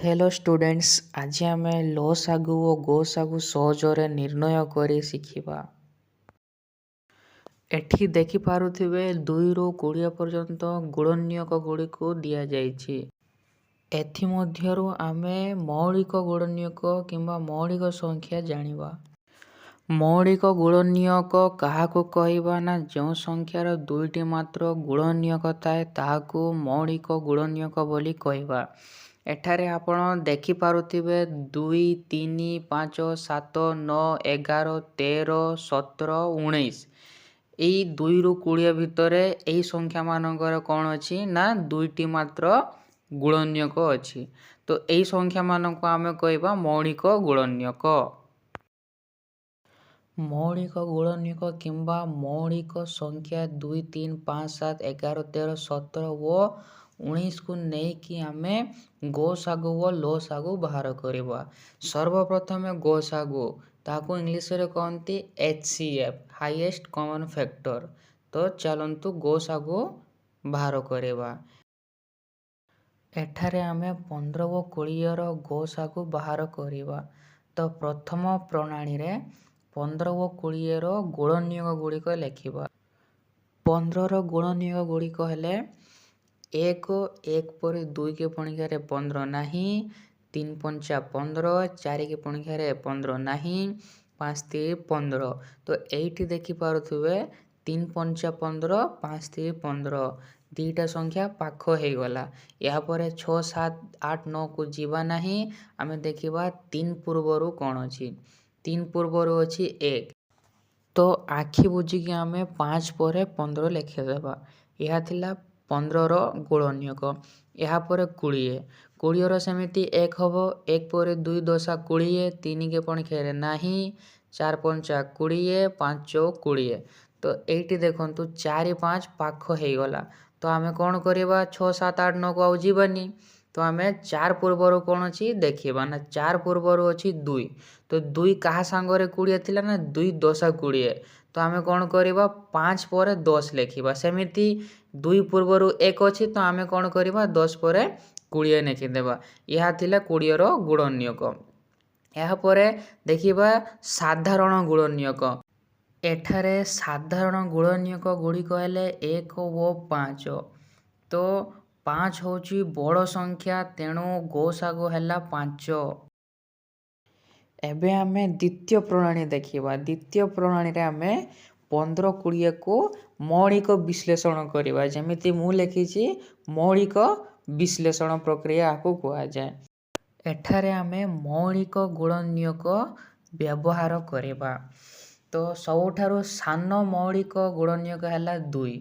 Hello students, ଆଜି ଆମେ ଲସାଗୁ ଓ ଗସାଗୁ ସହଜରେ ନିର୍ଣ୍ଣୟ କରି ଶିଖିବା। ଏଠି ଦେଖିପାରୁଥିବେ, 2ରୁ 20 ପର୍ଯ୍ୟନ୍ତ ଗୁଣନୀୟକ ଗୁଡ଼ିକୁ ଦିଆଯାଇଛି। ଏଥିମଧ୍ୟରୁ ଆମେ ମୌଳିକ ଗୁଣନୀୟକ କିମ୍ବା ମୌଳିକ ସଂଖ୍ୟା ଜାଣିବା। ମୌଳିକ ଗୁଣନୀୟକ କାହାକୁ କହିବା ନା, ଯେଉଁ ସଂଖ୍ୟାର ଦୁଇଟି ମାତ୍ର ଗୁଣନୀୟକ ଥାଏ, ତାହାକୁ ମୌଳିକ ଗୁଣନୀୟକ ବୋଲି କହିବା। ଏଠାରେ ଆପଣ ଦେଖିପାରୁଥିବେ 2, 3, 5, 7, 9, 11, 13, 17, 19। ଏଇ 2ରୁ 20 ଭିତରେ ଏଇ ସଂଖ୍ୟାମାନଙ୍କର କ'ଣ ଅଛି ନା, ଦୁଇଟି ମାତ୍ର ଗୁଣନୀୟକ ଅଛି। ତ ଏଇ ସଂଖ୍ୟାମାନଙ୍କୁ ଆମେ କହିବା ମୌଳିକ ଗୁଣନୀୟକ। ମୌଳିକ ଗୁଣନୀୟକ କିମ୍ବା ମୌଳିକ ସଂଖ୍ୟା 2, 3, 5, 7, 11, 13, 17 ଓ 19କୁ ନେଇକି ଆମେ ଗସାଗୁ ଓ ଲସାଗୁ ବାହାର କରିବା। ସର୍ବପ୍ରଥମେ ଗସାଗୁ, ତାହାକୁ ଇଂଲିଶରେ କହନ୍ତି HCF, highest common factor. ତ ଚାଲନ୍ତୁ ଗସାଗୁ ବାହାର କରିବା। ଏଠାରେ ଆମେ 15 ଓ 20ର ଗସାଗୁ ବାହାର କରିବା। ତ ପ୍ରଥମ ପ୍ରଣାଳୀରେ 15 ଓ 20ର ଗୁଣନୀୟକ ଗୁଡ଼ିକ ଲେଖିବା। 15ର ଗୁଣନୀୟକ ଗୁଡ଼ିକ ହେଲେ 1, 1 ପରେ 2କେ ପଣିଖିଆରେ 15 ନାହିଁ, 3 ପଞ୍ଚା 15, 4କେ ପଣିଖିଆରେ 15 ନାହିଁ, 5 ତିରି 15। ତ ଏଇଠି ଦେଖିପାରୁଥିବେ, 3 ପଞ୍ଚା 15, 5 ତିରି 15, ଦୁଇଟା ସଂଖ୍ୟା ପାଖ ହେଇଗଲା। ଏହାପରେ 6, 7, 8, 9କୁ ଯିବା ନାହିଁ। ଆମେ ଦେଖିବା 3 ପୂର୍ବରୁ କ'ଣ ଅଛି। 3 ପୂର୍ବରୁ ଅଛି 1। ତ ଆଖି ବୁଜିକି ଆମେ 5 ପରେ 15 ଲେଖିଦେବା। ଏହା ଥିଲା 15ର ଗୁଣନୀୟକ। ଏହାପରେ 20। 20ର ସେମିତି 1 ହେବ। 1 ପରେ 2 ଦଶା 20, 3କେ ପଣିଖିଆରେ ନାହିଁ, 4 ପଞ୍ଚା 20, 5 20। ତ ଏଇଠି ଦେଖନ୍ତୁ, 4 5 ପାଖ ହେଇଗଲା। ତ ଆମେ କ'ଣ କରିବା? 6, 7, 8, 9କୁ ଆଉ ଯିବାନି। ତ ଆମେ 4 ପୂର୍ବରୁ କ'ଣ ଅଛି ଦେଖିବା ନା, 4 ପୂର୍ବରୁ ଅଛି 2। ତ 2 କାହା ସାଙ୍ଗରେ 20 ଥିଲା ନା, 2 ଦଶା 20। ତ ଆମେ କ'ଣ କରିବା? 5 ପରେ 10 ଲେଖିବା। ସେମିତି 2 ପୂର୍ବରୁ 1 ଅଛି, ତ ଆମେ କ'ଣ କରିବା? 10 ପରେ 20 ଲେଖିଦେବା। ଏହା ଥିଲା 20ର ଗୁଣନୀୟକ। ଏହାପରେ ଦେଖିବା ସାଧାରଣ ଗୁଣନୀୟକ। ଏଠାରେ ସାଧାରଣ ଗୁଣନୀୟକ ଗୁଡ଼ିକ ହେଲେ 1 ଓ 5। ତ 5 ହେଉଛି ବଡ଼ ସଂଖ୍ୟା, ତେଣୁ ଗସାଗୁ ହେଲା 5। ଏବେ ଆମେ ଦ୍ୱିତୀୟ ପ୍ରଣାଳୀ ଦେଖିବା। ଦ୍ୱିତୀୟ ପ୍ରଣାଳୀରେ ଆମେ 15 20କୁ ମୌଳିକ ବିଶ୍ଳେଷଣ କରିବା। ଯେମିତି ମୁଁ ଲେଖିଛି, ମୌଳିକ ବିଶ୍ଳେଷଣ ପ୍ରକ୍ରିୟା ଏହାକୁ କୁହାଯାଏ। ଏଠାରେ ଆମେ ମୌଳିକ ଗୁଣନୀୟକ ବ୍ୟବହାର କରିବା। ତ ସବୁଠାରୁ ସାନ ମୌଳିକ ଗୁଣନୀୟକ ହେଲା 2।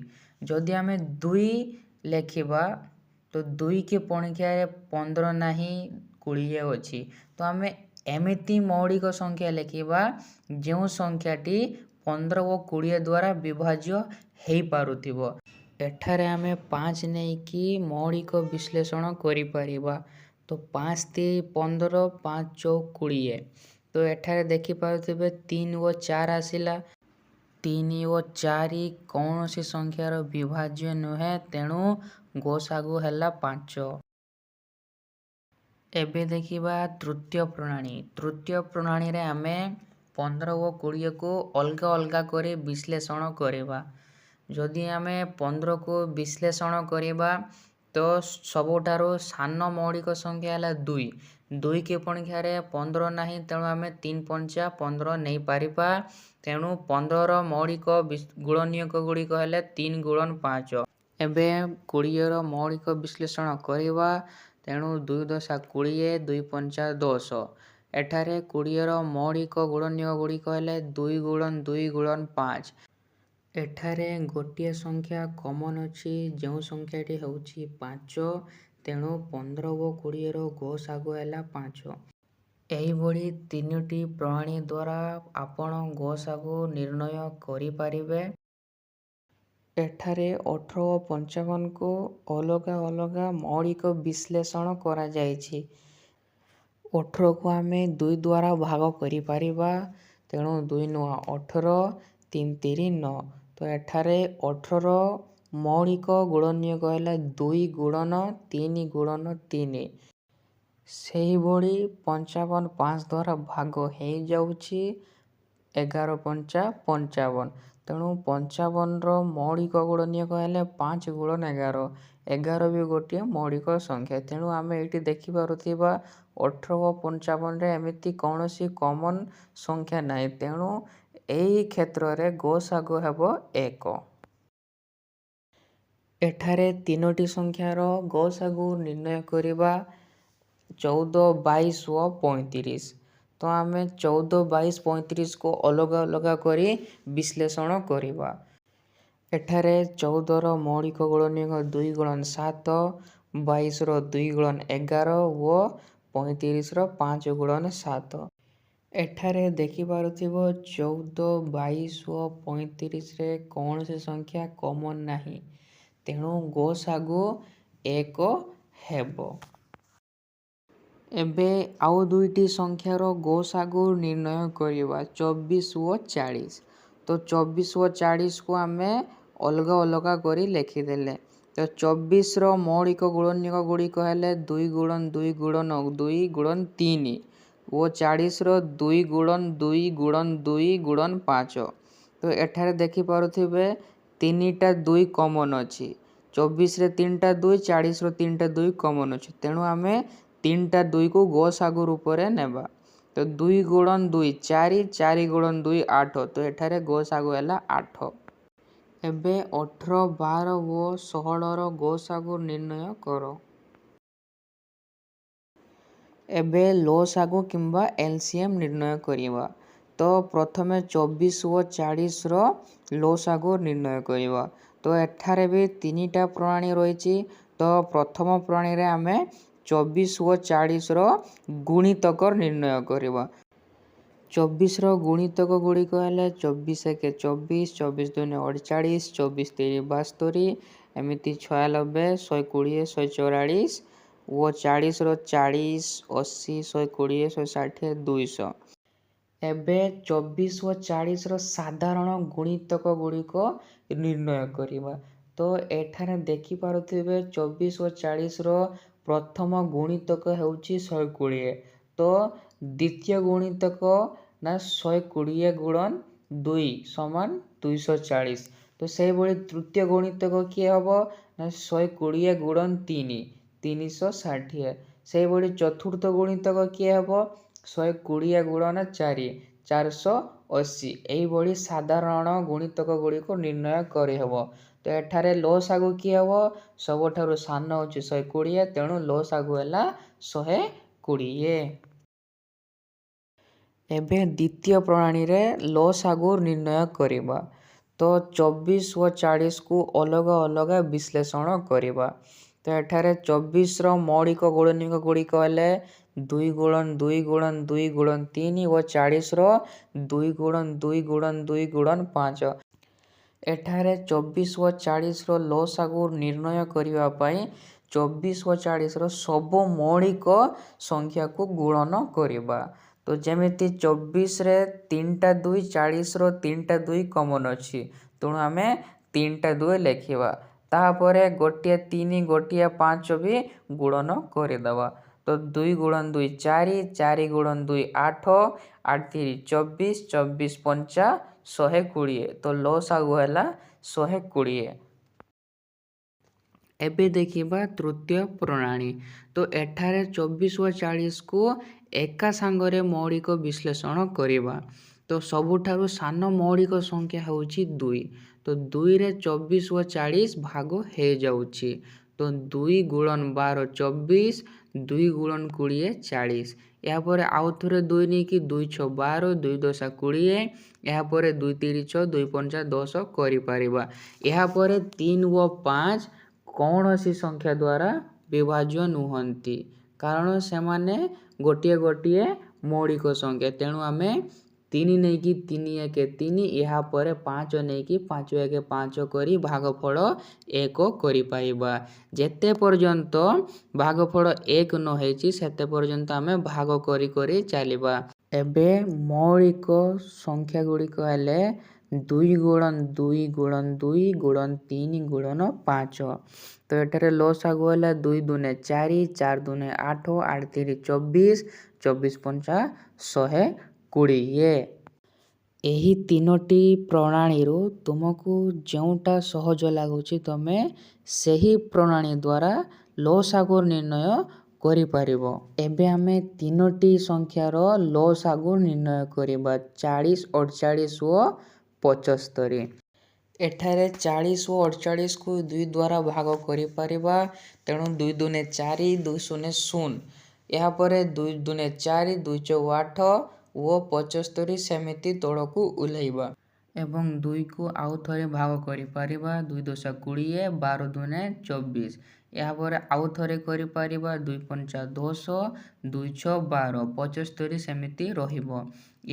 ଯଦି ଆମେ 2 ଲେଖିବା, ତ 2କେ ପଣିଖିଆରେ 15 ନାହିଁ, 20 ଅଛି। ତ ଆମେ ଏମିତି ମୌଳିକ ସଂଖ୍ୟା ଲେଖିବା ଯେଉଁ ସଂଖ୍ୟାଟି 15 ଓ 20 ଦ୍ୱାରା ବିଭାଜ୍ୟ ହେଇପାରୁଥିବ। ଏଠାରେ ଆମେ 5 ନେଇକି ମୌଳିକ ବିଶ୍ଳେଷଣ କରିପାରିବା। ତ 5 ତିରି 15, 5 ଚଉ 20। ତ ଏଠାରେ ଦେଖିପାରୁଥିବେ, 3 ଓ 4 ଆସିଲା। 3 ଓ 4 କୌଣସି ସଂଖ୍ୟାର ବିଭାଜ୍ୟ ନୁହେଁ, ତେଣୁ ଗସାଗୁ ହେଲା 5। ଏବେ ଦେଖିବା ତୃତୀୟ ପ୍ରଣାଳୀ। ତୃତୀୟ ପ୍ରଣାଳୀରେ ଆମେ 15 ଓ 20କୁ ଅଲଗା ଅଲଗା କରି ବିଶ୍ଳେଷଣ କରିବା। ଯଦି ଆମେ 15କୁ ବିଶ୍ଳେଷଣ କରିବା, ତ ସବୁଠାରୁ ସାନ ମୌଳିକ ସଂଖ୍ୟା ହେଲା 2। 2କେ ପଣିଖିଆରେ 15 ନାହିଁ, ତେଣୁ ଆମେ 3 ପଞ୍ଚା 15 ନେଇପାରିବା। ତେଣୁ 15ର ମୌଳିକ ଗୁଣନୀୟକ ଗୁଡ଼ିକ ହେଲେ 3 ଗୁଣନ 5। ଏବେ 20ର ମୌଳିକ ବିଶ୍ଳେଷଣ କରିବା। ତେଣୁ 2 ଦଶା 20, 2 ପଞ୍ଚା 10। ଏଠାରେ 20ର ମୌଳିକ ଗୁଣନୀୟକ ଗୁଡ଼ିକ ହେଲେ 2 ଗୁଣନ 2 ଗୁଣନ 5। ଏଠାରେ ଗୋଟିଏ ସଂଖ୍ୟା କମନ୍ ଅଛି, ଯେଉଁ ସଂଖ୍ୟାଟି ହେଉଛି 5। ତେଣୁ 15 ଓ 20ର ଗସାଗୁ ହେଲା 5। ଏହିଭଳି ତିନୋଟି ପ୍ରଣାଳୀ ଦ୍ୱାରା ଆପଣ ଗସାଗୁ ନିର୍ଣ୍ଣୟ କରିପାରିବେ। ଏଠାରେ 18 ଓ 55କୁ ଅଲଗା ଅଲଗା ମୌଳିକ ବିଶ୍ଳେଷଣ କରାଯାଇଛି। 18କୁ ଆମେ 2 ଦ୍ୱାରା ଭାଗ କରିପାରିବା, ତେଣୁ 2 ନଅ 18, 3 ତିରି 9। ତ ଏଠାରେ 18ର ମୌଳିକ ଗୁଣନୀୟକ ହେଲା 2 ଗୁଣନ 3 ଗୁଣନ 3। ସେହିଭଳି 55 5 ଦ୍ୱାରା ଭାଗ ହେଇଯାଉଛି, 11 ପଞ୍ଚା 55। ତେଣୁ 55ର ମୌଳିକ ଗୁଣନୀୟକ ହେଲେ 5 ଗୁଣନ 11। 11 ବି ଗୋଟିଏ ମୌଳିକ ସଂଖ୍ୟା। ତେଣୁ ଆମେ ଏଇଠି ଦେଖିପାରୁଥିବା 18 ଓ 55ରେ ଏମିତି କୌଣସି କମନ୍ ସଂଖ୍ୟା ନାହିଁ। ତେଣୁ ଏହି କ୍ଷେତ୍ରରେ ଗସାଗୁ ହେବ 1। ଏଠାରେ ତିନୋଟି ସଂଖ୍ୟାର ଗସାଗୁ ନିର୍ଣ୍ଣୟ କରିବା, 14, 22 ଓ 35। ତ ଆମେ 14, 22, 35କୁ ଅଲଗା ଅଲଗା କରି ବିଶ୍ଳେଷଣ କରିବା। ଏଠାରେ 14ର ମୌଳିକ ଗୁଣନୀୟକ 2 ଗୁଣନ 7, 22ର 2 ଗୁଣନ 11 ଓ 35ର 5 ଗୁଣନ 7। ଏଠାରେ ଦେଖିପାରୁଥିବ 14, 22 ଓ 35ରେ କୌଣସି ସଂଖ୍ୟା କମନ୍ ନାହିଁ, ତେଣୁ ଗସାଗୁ 1 ହେବ। ଏବେ ଆଉ ଦୁଇଟି ସଂଖ୍ୟାର ଗସାଗୁ ନିର୍ଣ୍ଣୟ କରିବା, 24 ଓ 40। ତ 24 ଓ 40କୁ ଆମେ ଅଲଗା ଅଲଗା କରି ଲେଖିଦେଲେ। ତ 24ର ମୌଳିକ ଗୁଣନୀୟକ ଗୁଡ଼ିକ ହେଲେ 2 ଗୁଣନ 2 ଗୁଣନ 2 ଗୁଣନ 3 ଓ 40ର 2 ଗୁଣନ 2 ଗୁଣନ 2 ଗୁଣନ 5। ତ ଏଠାରେ ଦେଖିପାରୁଥିବେ 3ଟା 2 କମନ୍ ଅଛି। 24ରେ 3ଟା 2, 40ର 3ଟା 2 କମନ୍ ଅଛି। ତେଣୁ ଆମେ 3ଟା 2କୁ ଗସାଗୁ ରୂପରେ ନେବା। ତ 2 ଗୁଣନ 2 4, 4 ଗୁଣନ 2 8। ତ ଏଠାରେ ଗସାଗୁ ହେଲା 8। ଏବେ 18, 12 ଓ 16ର ଗସାଗୁ ନିର୍ଣ୍ଣୟ କର। ଏବେ ଲସାଗୁ କିମ୍ବା ଏଲସିଏମ୍ ନିର୍ଣ୍ଣୟ କରିବା। ତ ପ୍ରଥମେ 24 ଓ 40ର ଲସାଗୁ ନିର୍ଣ୍ଣୟ କରିବା। ତ ଏଠାରେ ବି 3ଟା ପ୍ରଣାଳୀ ରହିଛି। ତ ପ୍ରଥମ ପ୍ରଣାଳୀରେ ଆମେ 24 ଓ 40ର ଗୁଣିତକ ନିର୍ଣ୍ଣୟ କରିବା। 24ର ଗୁଣିତକ ଗୁଡ଼ିକ ହେଲେ 24 ଏକେ 24, 24 ଦୁନେ 48, 24 ତିରି 72, ଏମିତି 96, 120, 144 ଓ 40ର 40, 80, 120, 160, 200। ଏବେ 24 ଓ 40ର ସାଧାରଣ ଗୁଣିତକ ଗୁଡ଼ିକ ନିର୍ଣ୍ଣୟ କରିବା। ତ ଏଠାରେ ଦେଖିପାରୁଥିବେ 24 ଓ 40ର ପ୍ରଥମ ଗୁଣିତକ ହେଉଛି 120। ତ ଦ୍ୱିତୀୟ ଗୁଣିତକ ନା 120 ଗୁଣନ 2 ସମାନ 240। ତ ସେଇଭଳି ତୃତୀୟ ଗୁଣିତକ କିଏ ହେବ ନା 120 ଗୁଣନ 3, 360। ସେଇଭଳି ଚତୁର୍ଥ ଗୁଣିତକ କିଏ ହେବ 120 ଗୁଣନ 4, 480। ଏଇଭଳି ସାଧାରଣ ଗୁଣିତକ ଗୁଡ଼ିକୁ ନିର୍ଣ୍ଣୟ କରିହେବ। ତ ଏଠାରେ ଲସାଗୁ କିଏ ହେବ? ସବୁଠାରୁ ସାନ ହେଉଛି 120, ତେଣୁ ଲସାଗୁ ହେଲା 120। ଏବେ ଦ୍ୱିତୀୟ ପ୍ରଣାଳୀରେ ଲସାଗୁ ନିର୍ଣ୍ଣୟ କରିବା। ତ 24 ଓ 40କୁ ଅଲଗା ଅଲଗା ବିଶ୍ଳେଷଣ କରିବା। ତ ଏଠାରେ 24ର ମୌଳିକ ଗୁଣନୀୟକ ଗୁଡ଼ିକ ହେଲେ 2 ଗୁଣନ 2 ଗୁଣନ 2 ଗୁଣନ 3 ଓ 40ର 2 ଗୁଣନ 2 ଗୁଣନ 2 ଗୁଣନ 5। ଏଠାରେ 24 ଓ 40ର ଲସାଗୁ ନିର୍ଣ୍ଣୟ କରିବା ପାଇଁ 24 ଓ 40ର ସବୁ ମୌଳିକ ସଂଖ୍ୟାକୁ ଗୁଣନ କରିବା। ତ ଯେମିତି 24ରେ 3ଟା 2, 40ର 3ଟା 2 କମନ୍ ଅଛି, ତେଣୁ ଆମେ 3ଟା 2 ଲେଖିବା। ତାପରେ ଗୋଟିଏ 3, ଗୋଟିଏ 5 ବି ଗୁଣନ କରିଦେବା। ତ 2 ଗୁଣନ 2 4, 4 ଗୁଣନ 2 8, 8 ତିରି 24, 24 ପଞ୍ଚା 120। ତ ଲସାଗୁ ହେଲା 120। ଏବେ ଦେଖିବା ତୃତୀୟ ପ୍ରଣାଳୀ। ତ ଏଠାରେ 24 ଓ 40କୁ ଏକା ସାଙ୍ଗରେ ମୌଳିକ ବିଶ୍ଳେଷଣ କରିବା। ତ ସବୁଠାରୁ ସାନ ମୌଳିକ ସଂଖ୍ୟା ହେଉଛି 2। ତ 2ରେ 24 ଓ 40 ଭାଗ ହେଇଯାଉଛି। ତ 2 ଗୁଣନ 12 24, 2 ଗୁଣନ 20 40। ଏହାପରେ ଆଉ ଥରେ 2 ନେଇକି 2 6 12, 2 ଦଶା 20, ଏହାପରେ 2 ତିରି 6, 2 ପଞ୍ଚା 10 କରିପାରିବା। ଏହାପରେ 3 ଓ 5 କୌଣସି ସଂଖ୍ୟା ଦ୍ୱାରା ବିଭାଜ୍ୟ ନୁହନ୍ତି, କାରଣ ସେମାନେ ଗୋଟିଏ ଗୋଟିଏ ମୌଳିକ ସଂଖ୍ୟା। ତେଣୁ ଆମେ 3 ନେଇକି 3 1 3, ଏହାପରେ 5 ନେଇକି 5 1 5 କରି ଭାଗଫଳ 1 କରିପାରିବା। ଯେତେ ପର୍ଯ୍ୟନ୍ତ ଭାଗଫଳ 1 ନ ହେଇଛି ସେତେ ପର୍ଯ୍ୟନ୍ତ ଆମେ ଭାଗ କରି କରି ଚାଲିବା। ଏବେ ମୌଳିକ ସଂଖ୍ୟା ଗୁଡ଼ିକ ହେଲେ 2 ଗୁଣନ 2 ଗୁଣନ 2 ଗୁଣନ 3 ଗୁଣନ 5। ତ ଏଠାରେ ଲସାଗୁ ହେଲା 2 ଦୁନେ 4, 4 ଦୁନେ 8, 8 ତିରି 24, 24 ପଞ୍ଚା 120। ଏହି 3ଟି ପ୍ରଣାଳୀରୁ ତୁମକୁ ଯେଉଁଟା ସହଜ ଲାଗୁଛି, ତୁମେ ସେହି ପ୍ରଣାଳୀ ଦ୍ୱାରା ଲସାଗୁ ନିର୍ଣ୍ଣୟ କରିପାରିବ। ଏବେ ଆମେ 3ଟି ସଂଖ୍ୟାର ଲସାଗୁ ନିର୍ଣ୍ଣୟ କରିବା, 40, 48 ଓ 75। ଏଠାରେ 40 ଓ 48କୁ 2 ଦ୍ୱାରା ଭାଗ କରିପାରିବା। ତେଣୁ 2 ଦୁନେ 4, 2 0 0। ଏହାପରେ 2 ଦୁନେ 4, 2 ଚଉ 8 ଓ 75 ସେମିତି ତଳକୁ ଓହ୍ଲାଇବା ଏବଂ 2କୁ ଆଉ ଥରେ ଭାଗ କରିପାରିବା। 2 ଦଶା 20, 12 ଦୁନେ 24। ଏହାପରେ ଆଉ ଥରେ କରିପାରିବା, 2 ପଞ୍ଚା 10, 2 6 12, 75 ସେମିତି ରହିବ।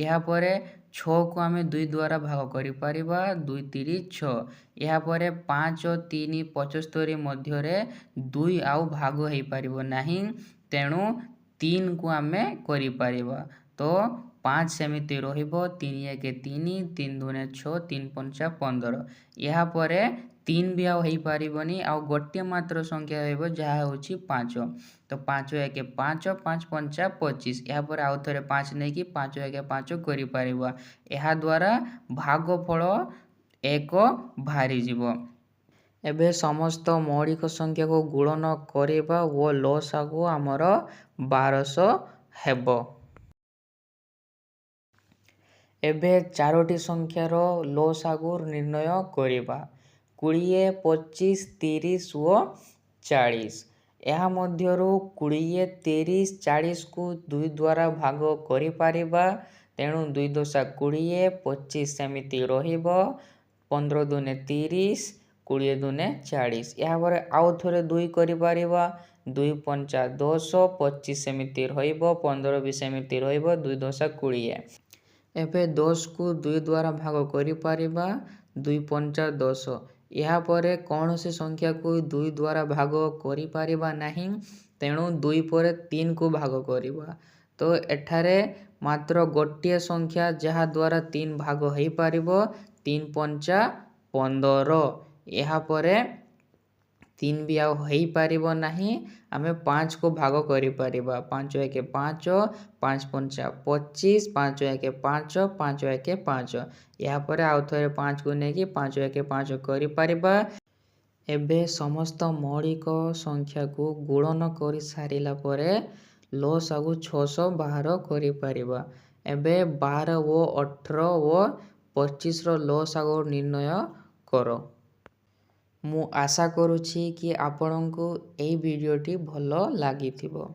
ଏହାପରେ 6କୁ ଆମେ 2 ଦ୍ୱାରା ଭାଗ କରିପାରିବା, 2 ତିରି 6। ଏହାପରେ 5, 3, 75 ମଧ୍ୟରେ 2 ଆଉ ଭାଗ ହେଇପାରିବ ନାହିଁ, ତେଣୁ 3କୁ ଆମେ କରିପାରିବା। ତ 5 ସେମିତି ରହିବ, 3 1 3, 3 ଦୁନେ 6, 3 ପଞ୍ଚା 15। ଏହାପରେ 3 ବି ଆଉ ହେଇପାରିବନି, ଆଉ ଗୋଟିଏ ମାତ୍ର ସଂଖ୍ୟା ରହିବ, ଯାହା ହେଉଛି 5। ତ 5 1 5, 5 ପଞ୍ଚା 25। ଏହାପରେ ଆଉ ଥରେ 5 ନେଇକି 5 1 5 କରିପାରିବା। ଏହାଦ୍ୱାରା ଭାଗଫଳ 1 ବାହାରିଯିବ। ଏବେ ସମସ୍ତ ମୌଳିକ ସଂଖ୍ୟାକୁ ଗୁଣନ କରିବା ଓ ଲସାଗୁ ଆମର 1200 ହେବ। ଏବେ 4ଟି ସଂଖ୍ୟାର ଲସାଗୁ ନିର୍ଣ୍ଣୟ କରିବା, 20, 25, 30 ଓ 40। ଏହା ମଧ୍ୟରୁ 20, 30, 40କୁ 2 ଦ୍ୱାରା ଭାଗ କରିପାରିବା। ତେଣୁ 2 ଦଶା 20, 25 ସେମିତି ରହିବ, 15 ଦୁନେ 30, 20 ଦୁନେ 40। ଏହାପରେ ଆଉ ଥରେ 2 କରିପାରିବା, 2 ପଞ୍ଚା 10, 25 ସେମିତି ରହିବ, 15 ବି ସେମିତି ରହିବ, 2 ଦଶା 20। ଏବେ 10କୁ 2 ଦ୍ୱାରା ଭାଗ କରିପାରିବା, 2 ପଞ୍ଚା 10। ଏହାପରେ କୌଣସି ସଂଖ୍ୟାକୁ 2 ଦ୍ୱାରା ଭାଗ କରିପାରିବା ନାହିଁ, ତେଣୁ 2 ପରେ 3କୁ ଭାଗ କରିବା। ତ ଏଠାରେ ମାତ୍ର ଗୋଟିଏ ସଂଖ୍ୟା ଯାହା ଦ୍ୱାରା 3 ଭାଗ ହେଇପାରିବ, 3 ପଞ୍ଚା 15। ଏହାପରେ 3 ବି ଆଉ ହେଇପାରିବ ନାହିଁ, ଆମେ 5କୁ ଭାଗ କରିପାରିବା, 5 1 5, 5 ପଞ୍ଚା 25, 5 1 5, 5 1 5। ଏହାପରେ ଆଉ ଥରେ 5କୁ ନେଇକି 5 1 5 କରିପାରିବା। ଏବେ ସମସ୍ତ ମୌଳିକ ସଂଖ୍ୟାକୁ ଗୁଣନ କରିସାରିଲା ପରେ ଲସାଗୁ 600 ବାହାର କରିପାରିବା। ଏବେ 12 ଓ 18 ଓ 25ର ଲସାଗୁ ନିର୍ଣ୍ଣୟ କର। ମୁଁ ଆଶା କରୁଛି କି ଆପଣଙ୍କୁ ଏଇ ଭିଡ଼ିଓଟି ଭଲ ଲାଗିଥିବ।